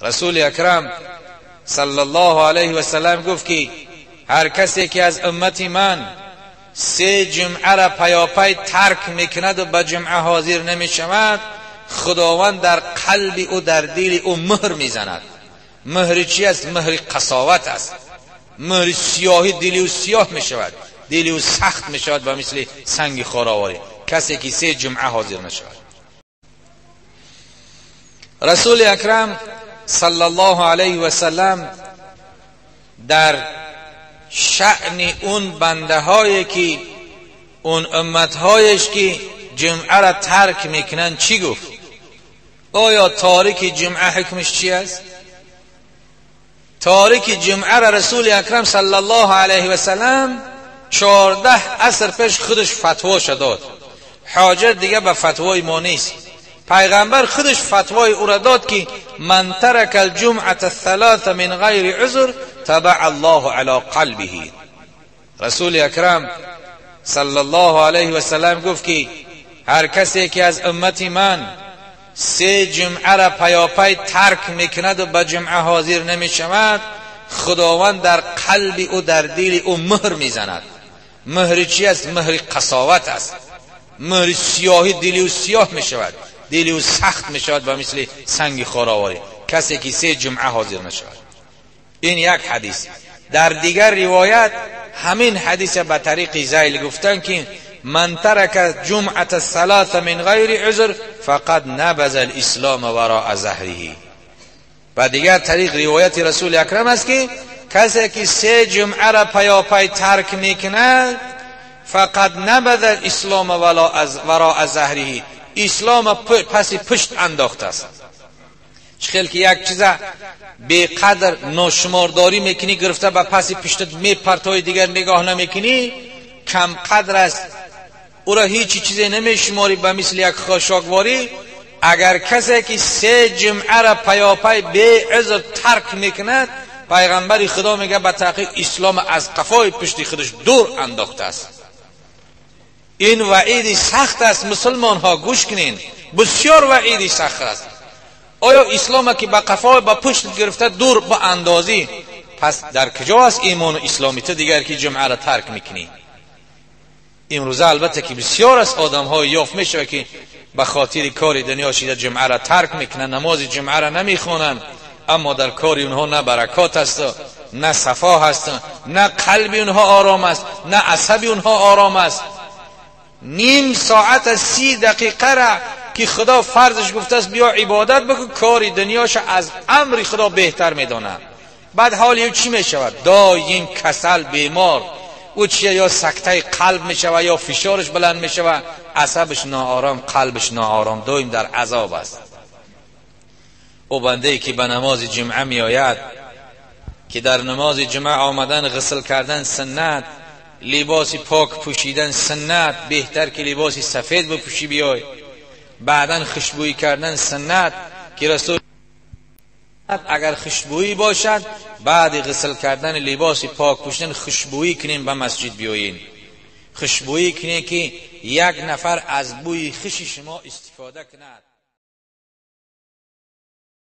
رسول اکرم صلی الله علیه و سلم گفت که هر کسی که از امت من 3 جمعه را پیاپی ترک میکند و به جمعه حاضر نمیشود، خداوند در قلب او، در دل او مهر میزند. مهر چی است؟ مهر قساوت است. مهر سیاهی، دل او سیاه میشود، دل او سخت میشود به مثل سنگ خاراواری. کسی که 3 جمعه حاضر نشود. رسول اکرم صلی الله علیه و سلم در شأن اون بنده هایی که اون امت هایش که جمعه را ترک میکنن چی گفت؟ آیا تارک جمعه حکمش چی است؟ تارک جمعه را رسول اکرم صلی الله علیه و سلم 14 عصر پیش خودش فتوا داد. حاجت دیگه به فتوای ما نیست. پیغمبر خودش فتوای او را داد که من ترک الجمعه الثلاث من غیر عذر تبع الله علی قلبه. رسول اکرم صلی الله علیه و سلم گفت که هر کسی که از امت من 3 جمعه را پیاپی ترک میکند و به جمعه حاضر نمیشود، خداوند در قلب او، در دل او مهر میزند. مهر چی است؟ مهر قساوت است. مهر سیاهی، دل او سیاه میشود، دل او سخت میشود به مثل سنگ خاراواری. کسی که 3 جمعه حاضر نشود. این یک حدیث. در دیگر روایت همین حدیث به طریق ذیل گفتن که من ترک جمعة الثلاث من غیر عذر فقد نبذ الاسلام وراء ظهره. و دیگر طریق روایت رسول اکرم است که کسی که 3 جمعه را پیاپی ترک میکند فقد نبذ الاسلام وراء ظهره، اسلام پس پشت انداخته است. چخیل که یک چیز بی قدر ناشمارداری میکنی، گرفته به پس پشتت میپرتای، دیگر نگاه نمیکنی، کم قدر است، او را هیچ چیزی نمیشماری، به مثل یک خاشاکواری. اگر کسی که 3 جمعه را پیاپی بی عذر ترک میکند، پیغمبر خدا میگه به تحقیق اسلام از قفای پشت خودش دور انداخته است. این وعید سخت است. مسلمان ها گوش کنین، بسیار وعید سخت است. آیا اسلام که به قفای به پشت گرفته دور به اندازی، پس در کجا است ایمان و اسلامی تو دیگر که جمعه را ترک میکنی؟ امروزه البته که بسیار از آدم های یافت میشه که به خاطر کار دنیا شده جمعه را ترک میکنن، نماز جمعه را نمیخوانن، اما در کار اونها نه برکات است، نه صفا هست، نه قلب اونها آرام است، نه عصب اونها آرام است. نیم ساعت از 30 دقیقه را که خدا فرضش گفته است بیا عبادت بکن، کار دنیاش از امر خدا بهتر میدانه. بعد حال او چی میشود؟ دایم کسل، بیمار. او چیه؟ یا سکته قلب میشود، یا فشارش بلند میشود، عصبش ناآرام، قلبش ناآرام، دایم در عذاب است. او بنده ای که به نماز جمعه میآید، که در نماز جمعه آمدن غسل کردن سنت، لباس پاک پوشیدن سنت، بهتر که لباس سفید بپوشی بیای، بعدا خوشبویی کردن سنت که رسول اگر خوشبویی باشد بعد غسل کردن لباس پاک پوشیدن خوشبویی کنیم به مسجد بیایین، خوشبویی کنیم که یک نفر از بوی خوش شما استفاده کند.